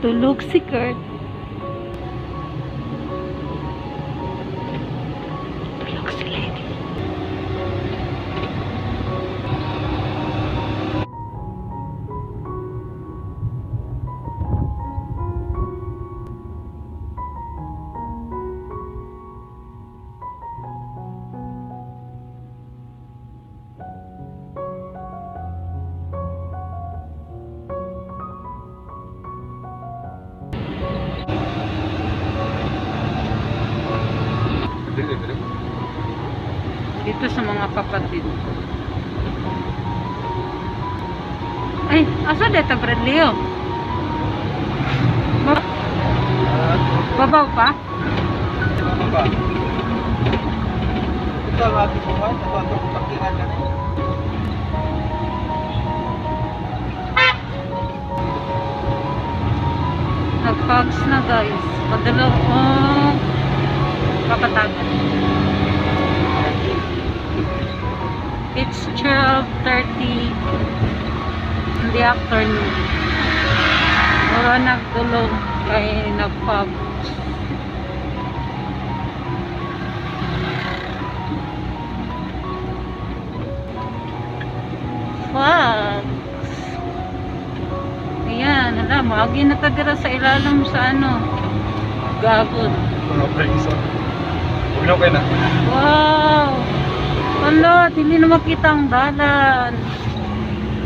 Tulog si Kurt. Tulog si Lady. Dito sa mga kapatid. Ay, asa dito, Brad Leo? Babaw pa? Baba. Ito ang ating buhay. Ito ang atong pakihan na. Nag-fogs na, guys. Padala oh, kapatagan. It's 12:30 in the afternoon. Wala nagtulog kay nag-fog. Fogs. Ayan, alam mo, agi na tadira sa ilalim sa ano. Gabon. Mga preso. Huwag na kayo na. Wow! Wala, hindi na makita ang dalan.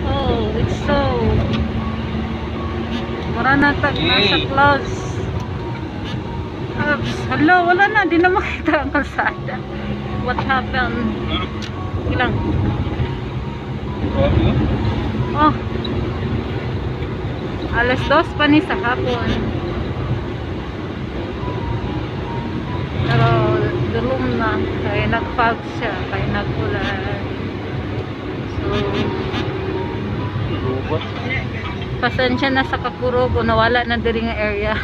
Oh, it's so... Mura na tag nasa clouds. Oops, hala, wala na, hindi na makita ang kalsada. What happened? Ilang? Oh. 2:00 pa ni sa hapon. Pero dulong na kaya nag-fog siya, kaya nag-ulan. So, pasensya na sa kakurogo, nawala na diri nga area.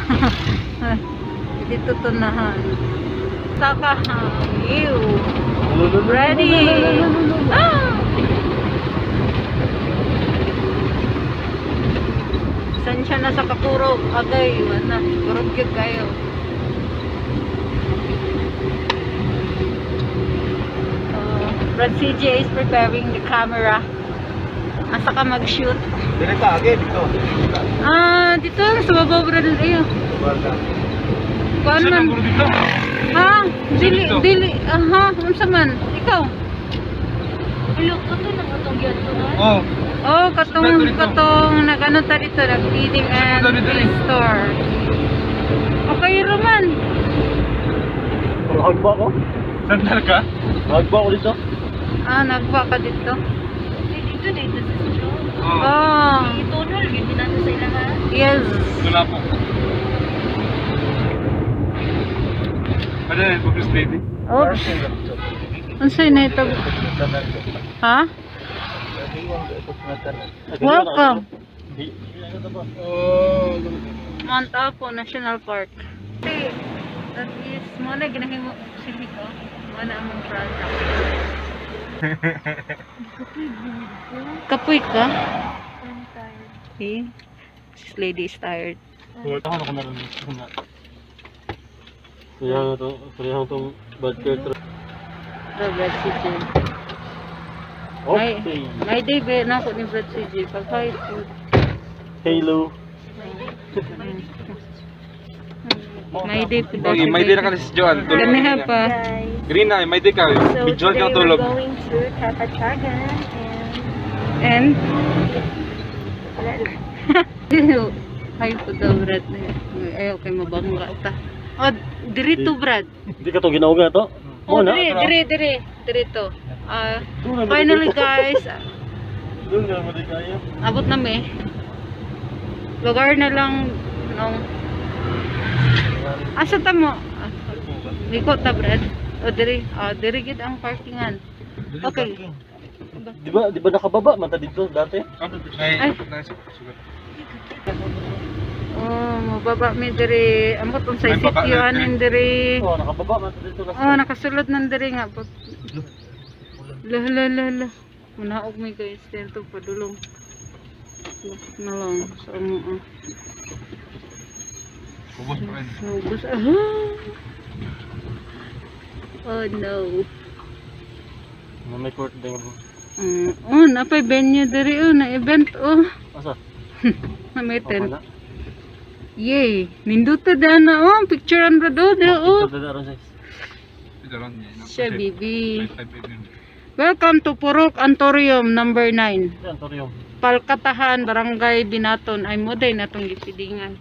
Dito to nahan. Saka, ew. Ready? Ah! Pasensya na sa kakurog. Agay, wala. Kurog yun kayo. Brad CJ is preparing the camera. Asa ka mag-shoot? Dili ta, age, dito. Ah, dito sa baba, Brad. Ayun. Kuan man. Ha? Dili, dili. Aha, unsa man? Ikaw? Ulo ko to nang atong gyud to. Oh. Oh, katong katong nagano ta dito, nag-feeding and store. Okay, Roman. Nagba ko? Sandal ka? Nagba ko dito? Ah, nagba ka dito. Dito dito sa studio. Oh. Itunol gyud din nato sa ilaha. Yes. Wala po. Ano na yung First Lady? Oh. Unsay na ito? Ha? Welcome. Mount Apo National Park. Okay. That is, mo na ginahimo silbi ko. Mo na among product. Kapoy ka? I'm tired. Okay. This lady is tired. Ako na ko na rin. Surihan itong bad culture. The Brad CJ. Okay. May day ba na ako ni Brad CJ? Pag food. Halo. May day po daw. Okay, may day na ka si Joan. Tulog Kaniha pa. Guys. Green na, may day ka. So Joan today ka we're tulog. going to Kapatagan And? Wala lang. Ay po daw, Brad. Ayaw kay mabangga ta. Oh, diri to, Brad. Hindi ka to ginauga to? Oh, diri, diri, diri. Diri to. Finally, guys. Abot na mi. Lugar na lang nung asa ta mo? Liko ta, Brad. O diri, oh, diri gid ang parkingan. Okay. Di ba nakababa man ta dito dati? Ay. Oh, mababa mi diri. Ambot unsay sitio anin diri. Oh, nakababa man ta dito last. Oh, nakasulod nan diri nga. La la la la. Munaog mi guys, dito padulong. Na lang sa amo. Ubos pa rin. Ubos. Ah. Oh no. May court din. Oh, napay venue diri oh, na event oh. Asa? Na may Oh, tent. wala. Yay, ninduta da na oh, picturean ra do diri oh. Ito na ron sis. Siya bibi. Welcome to Purok Antorium number 9. Yan, Torium. Palkatahan, Barangay Binaton. Ay mo day na tong gipidingan.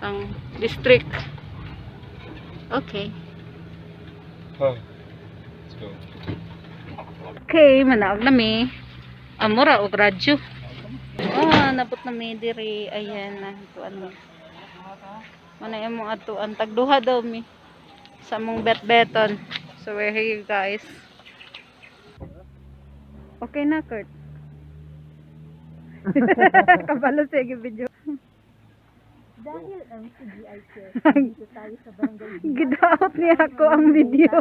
Ang district. Okay. Oh. Let's go. Okay, manaog na mi. Amora og radyo. Ah, nabot na mi diri. Ayan na atuan mi. Mana imong atuan tagduha daw mi sa among betbeton. So we're here guys. Okay na, Kurt. Kabalo sige video. Dahil MCGI chair, dito tayo sa barangay. Gidaot niya ako ang video.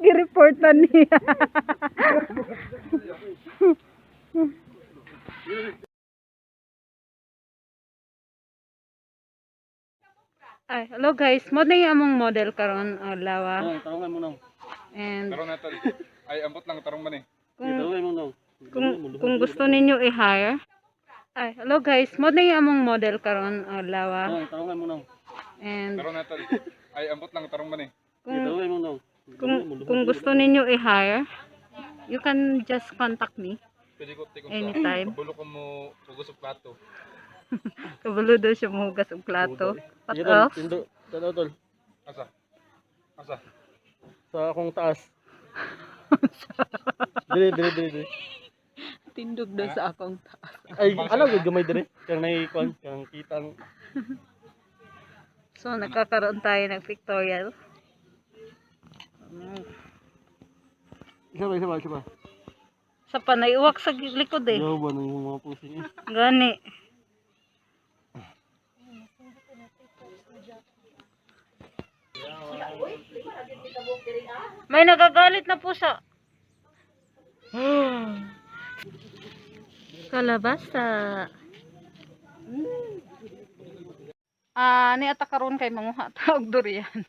Gi-report na niya. Ay, hello guys. Mo na yung among model karon, oh, lawa. Tarong, tarungan mo nang. And Tarong na tol. Ay, ambot lang tarong man eh. kung Tarungan mo nang. kung gusto ninyo i-hire. Ay, hello guys. Mo na yung among model karon, oh, lawa. Tarong, tarungan mo nang. And Tarong na tol. Ay, ambot lang tarong man eh. kung Tarungan mo nang. kung gusto ninyo i-hire, you can just contact me Pwede ko tikong anytime. Kabulo ko mo hugas og plato. Kabalo daw siya mahugas og plato. What Sige, tol. else? Tindo. Tanaw, tol. Asa? Asa? Sa akong taas. Dire, dire, dire, dire. Tindog daw sa akong taas. Ay, alam ko gamay dire. Kang nay kuan, kang kitang So, nagkakaroon tayo ng pictorial. Isa pa, isa pa, isa pa. Sa panay uwak sa likod eh. Yaw ba na yung mga pusing eh. Gani. May nagagalit na pusa. Kalabasa. Ah, ni ata karon kay manguha ta og durian.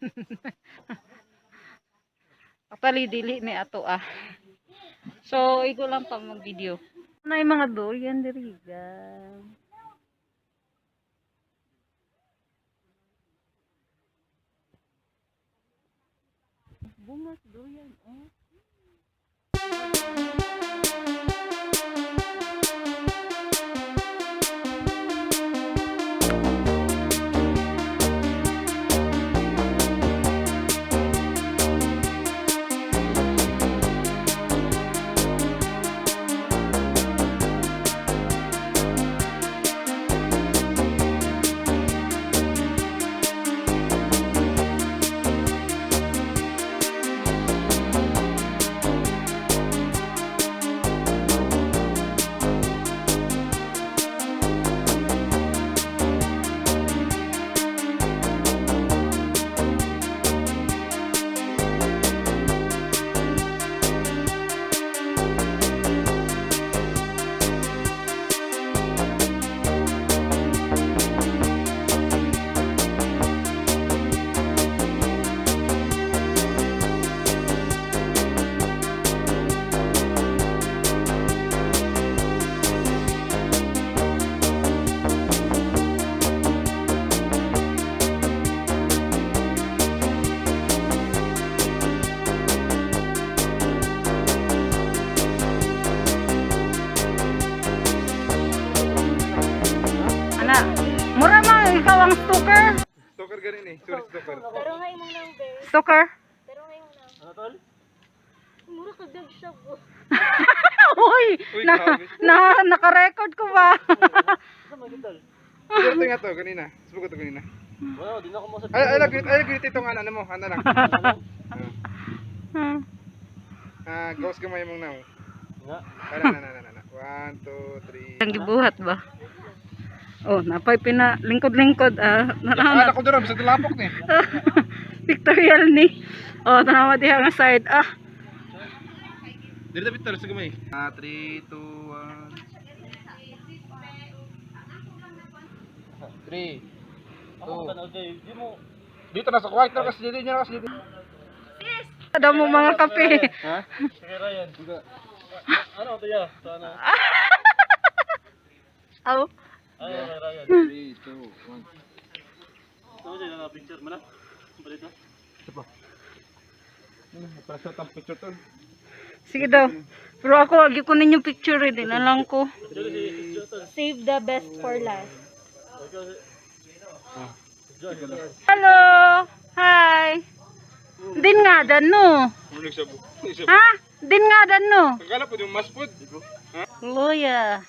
Actually dili ni ato ah. So, igo lang pa mag-video. Ano yung mga durian diri ga? Bungas durian oh. Ana, mura man ikaw ang stalker. Stalker ganin eh. Sorry, stalker. Pero nga imong number. Stalker. Pero nga imong number. Ano tol? Mura ka dag siya po. Uy, Uy, na, grabe. na naka-record ko ba? Isa man tol. Swerte nga to kanina. Subuko to kanina. Wala, di na ako masabi. Ay, ay, lagi, ay, lagi itong ano mo, ano lang. Ah, gawas gamay mong now. Nga. Para na na na na. 1 2 3. Ang gibuhat ba? Oh, napay pina lingkod-lingkod ah. Ah, ako dira bisa tilapok ni. Pictorial ni. Oh, tanawa diha nga side ah. Dili dapat tol sa gamay. Ah, 3 2 1. 3. Ako tanaw day, di mo. Dito na sa white na kasi dito niya kasi dito. Ada mo mga kape. Ha? Sige Ryan. Ano to ya? Sana. Aw. Ay, Ryan. 3 2 1. Ano siya na picture mo na? Balita. Ito pa. Para sa tang picture to. Sige daw. Pero ako, agi ko ninyo picture eh. Di na lang ko. Save the best for last. Hello! Hi! Din nga dan no. Ha? Din nga dan no. Akala po yung mas food. Loya.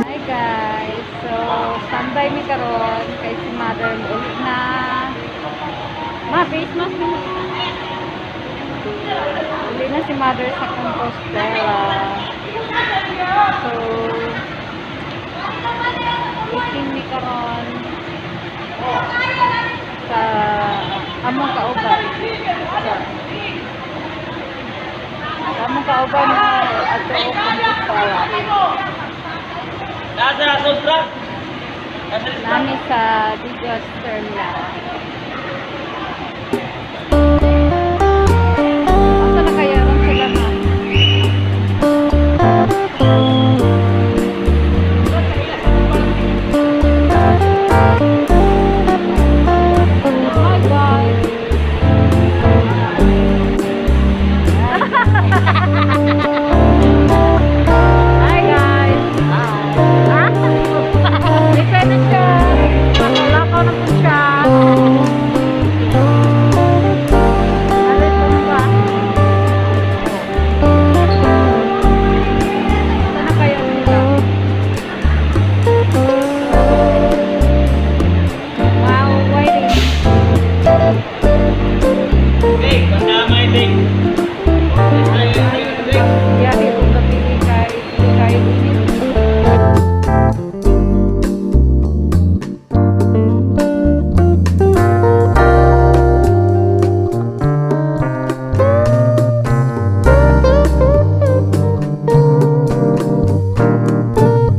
Hi guys. So, standby mi karon kay si mother mo ulit na. Ma, face mask mo. Uli na si mother sa Compostela. So, waiting mi karon sa among kauban. Sa among kauban na ato Compostela. Nasa soundtrack. Nami sa Digos Terminal.